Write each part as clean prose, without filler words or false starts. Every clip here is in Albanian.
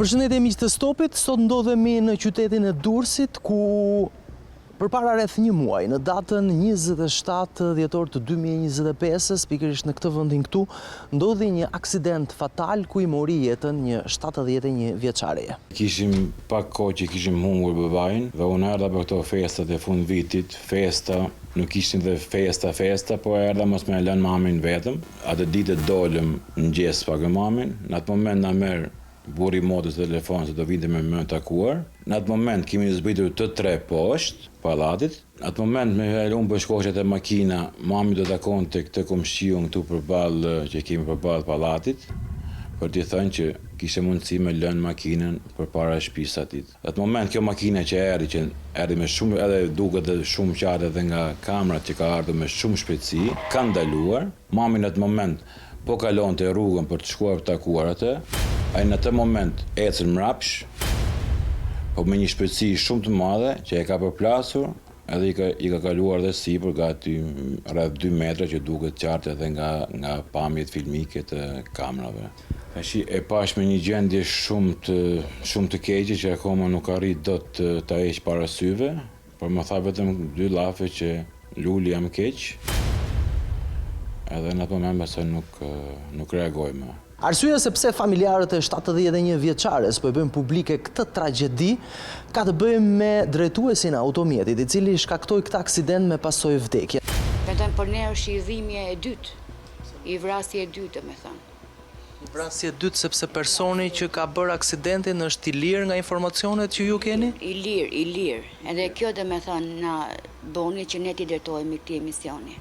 Përshëndetje miq të Stopit, sot ndodhemi në qytetin e Durrësit ku përpara rreth një muaj, në datën 27 dhjetor të 2025-ës, pikërisht në këtë vendin këtu, ndodhi një aksident fatal ku i mori jetën një 71 vjeçareje. Kishim pak kohë që kishim humbur babain dhe unë erdha për këto festat e fundvitit, festa, nuk ishin dhe festa festa, po erdha mos me e lënë mamin vetëm. Atë ditë dolëm në mëngjes pak me mamin, në atë moment na merr burri i motrës në telefon se do vinte me më takuar. Në atë moment kemi zbritur të tre poshtë pallatit. Në atë moment me fjalë unë po shkosha te makina, mami do takonte këtë komshiun këtu përballë që kemi përballë pallatit, për t'i thënë që kishte mundësi me lënë makinën përpara shtëpisë së atij. Në atë moment kjo makina që erdhi që erdhi me shumë edhe duket edhe shumë qartë edhe nga kamerat që ka ardhur me shumë shpejtësi, ka ndaluar. Mami në atë moment po kalonte rrugën për të shkuar për të takuar atë. Ai në atë moment ecën mrapsh, po me një shpejtësi shumë të madhe që e ka përplasur edhe i ka i ka kaluar dhe sipër gati rreth dy metra që duket qartë edhe nga nga pamjet filmike të kamerave. Tashi e pash me një gjendje shumë të shumë të keqe që akoma nuk arrij dot ta heq para syve, por më tha vetëm dy llafe që Luli jam keq, edhe në atë moment pastaj nuk nuk reagoi më. Arsyeja se pse familjarët e 71 vjeçares po e bëjnë publike këtë tragjedi ka të bëjë me drejtuesin e automjetit, i cili shkaktoi këtë aksident me pasojë vdekje. Mendojmë për ne është një dhimbje e dytë, një vrasje e dytë domethënë. Një vrasje e dytë sepse personi që ka bërë aksidentin është i lirë nga informacionet që ju keni? I lirë, i lirë. Edhe kjo domethënë na boni që ne t'i drejtohemi këtij emisioni.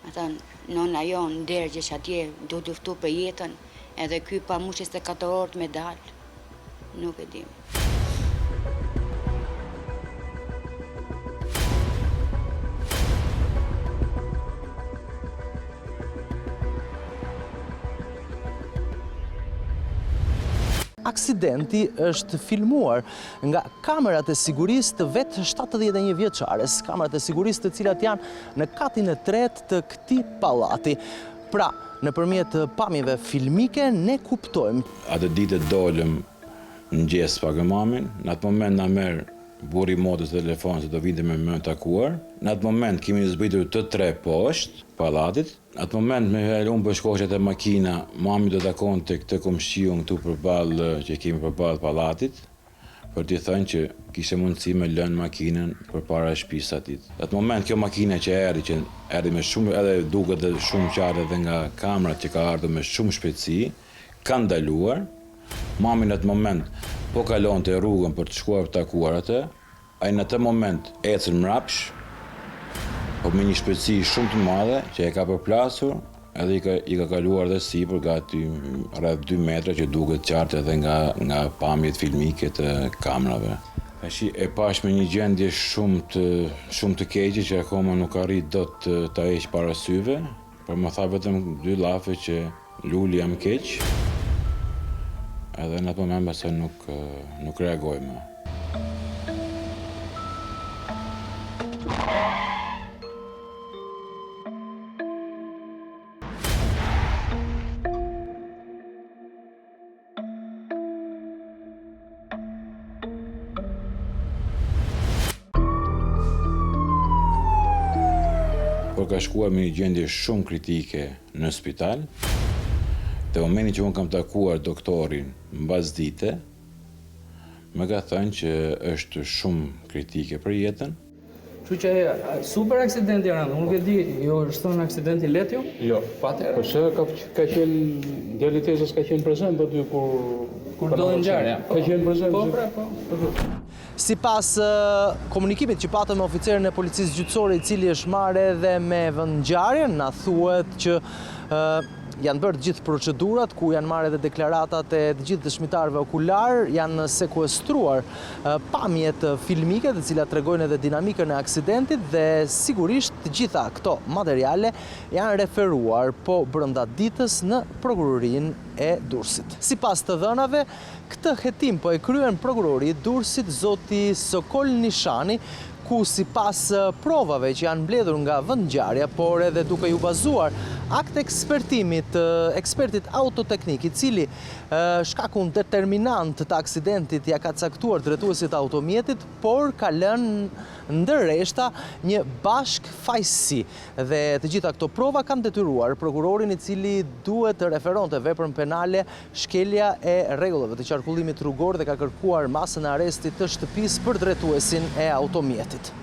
Domethënë, nona jonë dergjesh atje, du luftu për jetën, edhe ky pa mush 24 orë me dalë. Nuk e dim. Aksidenti është filmuar nga kamerat e sigurisë të vetë 71 vjeçares, kamerat e sigurisë të cilat janë në katin e tretë të këtij pallati. Pra, nëpërmjet pamjeve filmike ne kuptojmë. Atë ditë dolëm në mëngjes pak me mamin, në atë moment na merr burri i motrës në telefon se do vinte me më takuar. Në atë moment kemi zbritur të tre poshtë pallatit. Në atë moment me fjalë unë po shkosha te makina, mami do takonte këtë komshiun këtu përballë që kemi përballë pallatit, për t'i thënë që kishte mundësi me lënë makinën përpara shtëpisë së atij. Në atë moment kjo makina që erdhi që erdhi me shumë edhe duket edhe shumë qartë edhe nga kamerat që ka ardhur me shumë shpejtësi, ka ndaluar. Mami në atë moment po kalonte rrugën për të shkuar për të takuar atë. Ai në atë moment ecën mrapsh, po me një shpejtësi shumë të madhe që e ka përplasur edhe i ka i ka kaluar dhe sipër gati rreth dy metra që duket qartë edhe nga nga pamjet filmike të kamerave. Tashi e pash me një gjendje shumë të shumë të keqe që akoma nuk arrij dot ta heq para syve, por më tha vetëm dy llafe që Luli jam keq, edhe në atë moment pastaj nuk nuk reagoi më. Por ka shkuar me një gjendje shumë kritike në spital. Dhe momentin që unë kam takuar doktorin mbas dite, më ka thënë që është shumë kritike për jetën. Kështu që super aksident i rëndë, unë nuk e di, ju është thënë aksident i lehtë ju? Jo. Po atëherë. Po se ka ka qenë djali i tezës ka qenë prezent aty kur kur ndodhi ngjarja. Ka qenë prezent. Po, pra, po. po. Sipas komunikimit që patëm me oficerin e policisë gjyqësore i cili është marrë edhe me vendngjarjen, na thuhet që janë bërë të gjithë procedurat ku janë marrë edhe deklaratat e të gjithë dëshmitarëve okularë, janë sekuestruar pamjet filmike të cilat tregojnë edhe dinamikën e aksidentit dhe sigurisht të gjitha këto materiale janë referuar po brenda ditës në prokurorinë e Durrësit. Sipas të dhënave, këtë hetim po e kryen prokurori i Durrësit zoti Sokol Nishani, ku sipas provave që janë mbledhur nga vendngjarja, por edhe duke iu bazuar akt ekspertimit të ekspertit autoteknik, i cili shkakun determinant të aksidentit ia ka caktuar drejtuesit të automjetit, por ka lënë ndër rreshta një bashkëfajësi. Dhe të gjitha këto prova kanë detyruar prokurorin i cili duhet të referonte veprën penale Shkelja e rregullave të qarkullimit rrugor dhe ka kërkuar masën e arrestit të shtëpisë për drejtuesin e automjetit.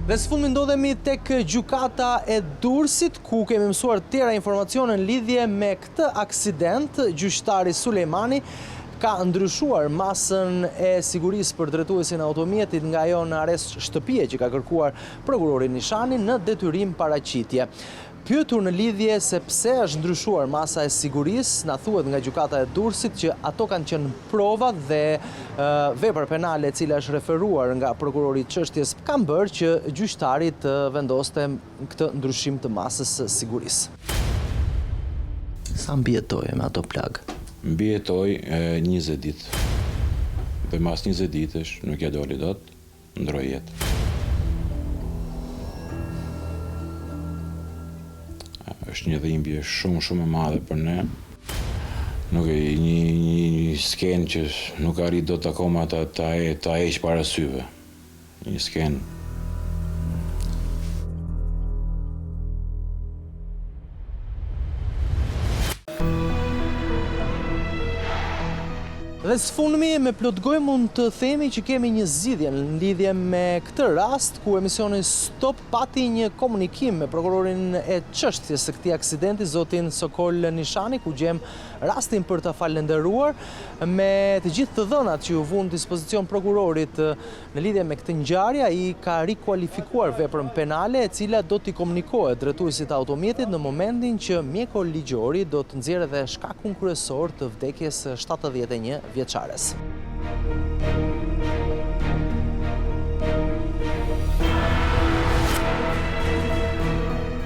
Dhe së fundmi ndodhemi tek Gjykata e Durrësit, ku kemi mësuar të tjera informacione në lidhje me këtë aksident. Gjyqtari Sulejmani ka ndryshuar masën e sigurisë për drejtuesin e automjetit nga ajo në arrest shtëpie që ka kërkuar prokurori Nishani në detyrim paraqitje. Pyetur në lidhje se pse është ndryshuar masa e sigurisë, na thuhet nga Gjykata e Durrësit që ato kanë qenë provat dhe vepra penale e cila është referuar nga prokurori i çështjes kanë bërë që gjyqtari të vendoste këtë ndryshim të masës së sigurisë. Sa mbijetoi me ato plagë? Mbijetoi 20 ditë dhe mas 20 ditësh nuk ia doli dot, ndërroi jetë. Është një dhimbje shumë shumë e madhe për ne. Nuk e një një një skenë që nuk arrij dot akoma ta ta e ta heq para syve. Një skenë Dhe së fundmi, me plot gojë mund të themi që kemi një zgjidhje në lidhje me këtë rast ku emisioni Stop pati një komunikim me prokurorin e çështjes së këtij aksidenti, zotin Sokol Nishani, ku gjejmë rastin për ta falënderuar me të gjithë të dhënat që iu vunë në dispozicion prokurorit Në lidhje me këtë ngjarje, ai ka rikualifikuar veprën penale, e cila do t'i komunikohet drejtuesit të automjetit në momentin që mjeko ligjori do të nxjerrë edhe shkakun kryesor të vdekjes së 71 vjeçares.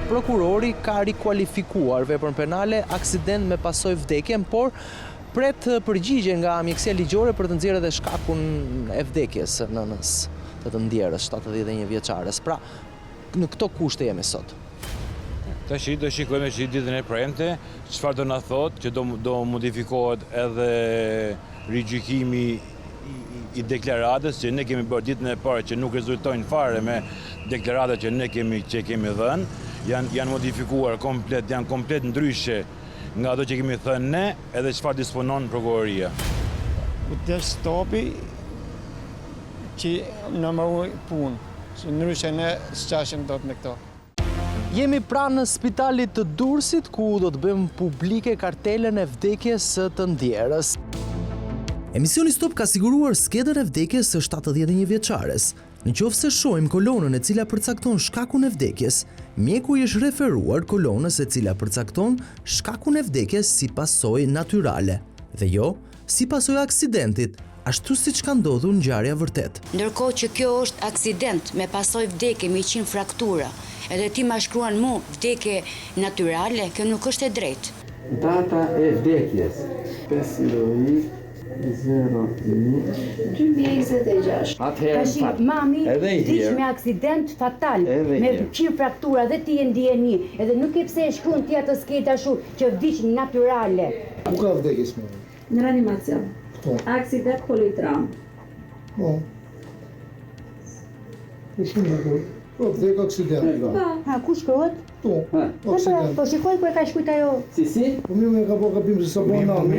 Prokurori ka rikualifikuar veprën penale aksident me pasojë vdekjen, por Pret përgjigje nga mjekësia ligjore për të nxjerrë edhe shkakun e vdekjes së nënës të të ndjerës, 71 vjeçares. Pra, në këto kushte jemi sot. Tashi do shikojmë që ditën e premte, çfarë do na thotë që do do modifikohet edhe rigjykimi i deklaratës që ne kemi bërë ditën e parë që nuk rezultojnë fare me deklaratat që ne kemi që kemi dhënë, janë janë modifikuar komplet, janë komplet ndryshe nga ato që kemi thënë ne edhe çfarë disponon prokuroria. U desh Stopi që na mbaroi punë, se ndryshe ne s'qashim dot me këto. Jemi pranë spitalit të Durrësit ku do të bëjmë publike kartelën e vdekjes së të ndjerës. Emisioni Stop ka siguruar skedën e vdekjes së 71 vjeçares. Në qoftë se shohim kolonën e cila përcakton shkakun e vdekjes, mjeku i është referuar kolonës e cila përcakton shkakun e vdekjes si pasojë natyrale, dhe jo si pasojë e aksidentit, ashtu siç ka ndodhur ngjarja vërtet. Ndërkohë që kjo është aksident me pasojë vdekje me 100 fraktura, edhe ti ma shkruan mu vdekje natyrale, kjo nuk është e drejtë. Data e vdekjes. 15 01 2026. Atëherë Tashi më fal. mami Edhe një vdiq herë. me aksident fatal, Edhe një me herë. 100 fraktura dhe ti je në dijeni, edhe nuk e pse e shkruan ti atë skedë ashtu që vdiq natyrale. Ku ka vdekjes më? Në reanimacion. Po. Aksident polytraum. Po. Po shumë bukur. Po vdek aksident. Po. Ha, ku shkruhet? Tu. Po, Aksident. po shikoj ku e ka shkruajt ajo. Si si? Po mirë më ka bërë gabim se sa bën nami.